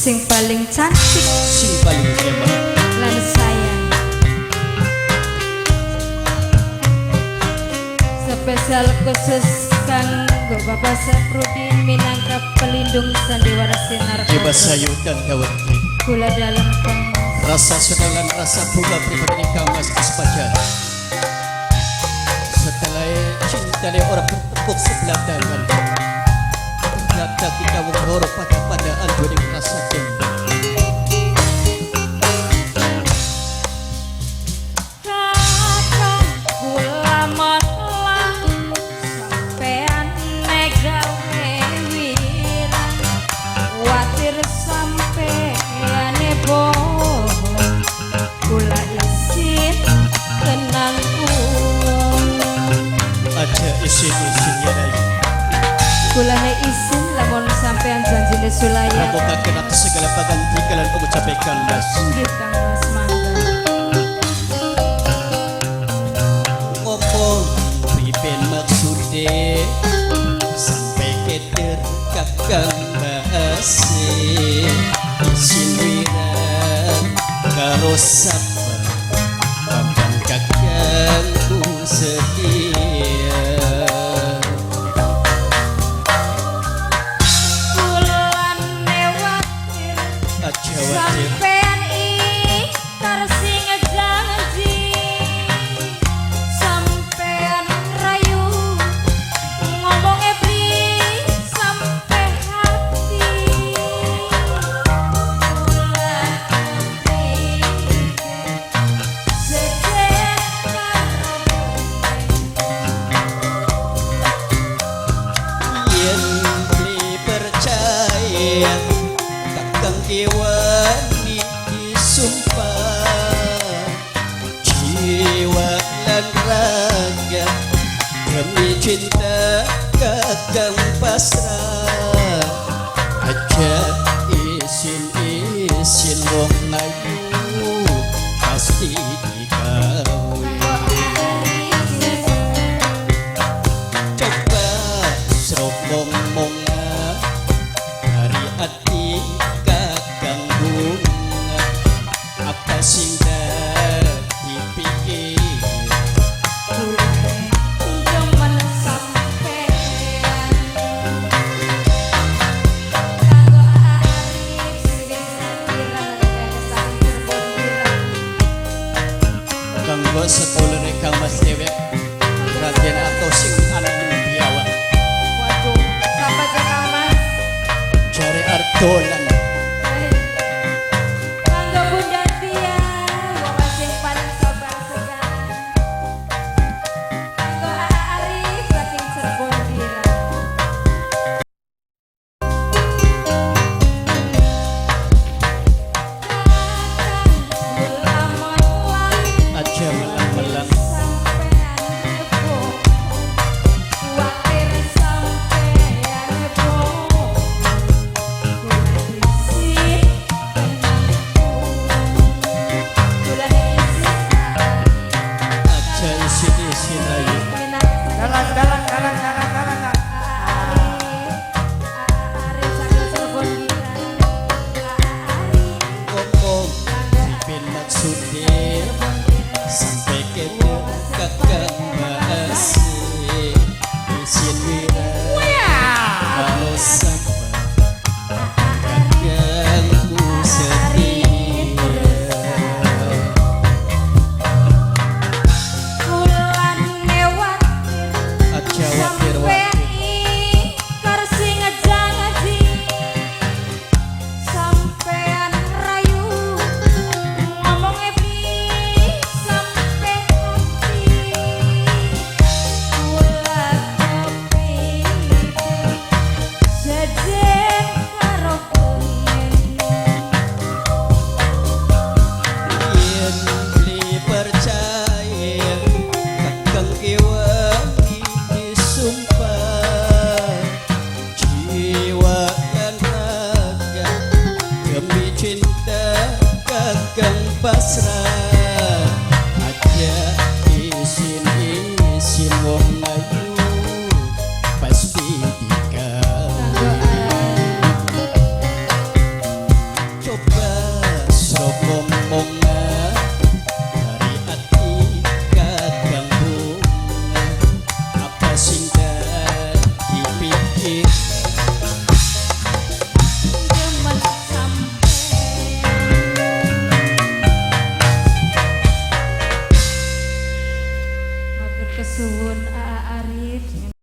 Sing paling cantik, sing paling hebat lan sayang. Spesial khusus kanggo Bapak Saprudin minangka pelindung sandiwara sinar. Jiwa sayutan kawan. Kula dalem, Kang Mas. Rasa senang dan rasa bunga pribadi Kang Mas Aspajar. Setelah cinta orang bertepuk sebelah tangan, ternyata kita wong loro pada padaan duwe rasa dendam. Kakang, kula melang sampean negawe wirang, watir sampeane bohong, kula isin kenang uwong. Aja isin-isin ya, Rai. Kulane isin lamun sampean janjine sulaya. Ramokaken atas segala paganti kalian pengucapan Mas. Nggih, Kang Mas, mangga. Ngomong priben maksude sampai keder kakang bahase, isin wirang karo sabar papan kakangku setia. Kulane watir Aja watir. sampean ingkar sing janji, sampean rayu ngomonge beli sampe hati. Kula sejen karo Yen beli percaya kakang kiwani disumpah jiwa dan raga demi cinta kakang pasrah. Aja isin isin, wong ayu pasti digawe. Coba serok ngomong dari hati kakang bunga, apa sing dadi pikir? Demen sampean. Kanggo Arif sing wirang saking Cirebon wirang. Kanggo sedulure Kang Mas dewek Raden atau sing anak ning biawak. Waduh, sapa aja, Kang Mas? Jare ardolan. Kanggo Bunda Tia, wong sing paling sabar sekali. Kanggo Arif saking Cirebon wirang. Kakang, kula melang Aja melang-melang. sampean bohong, kuwatir sampean bohong, kula isin kenang kula isin. Aja isin-isin ayo. Dalang, dalang, dalang, dalang, dalang. Arif saking Cirebon wirang. Ngomong priben maksude sampai kete kakang bahase, isin wirang kalau sabar kakangku setia. Kulane watir Aja watir. sampean Watir. ingkar sing janji, sampean rayu ngomonge beli sampe hati. Kula kepingin jejer karo pengen. Yen beli percaya kakang kiwani disumpah jiwa dan raga demi cinta kakang pasrah.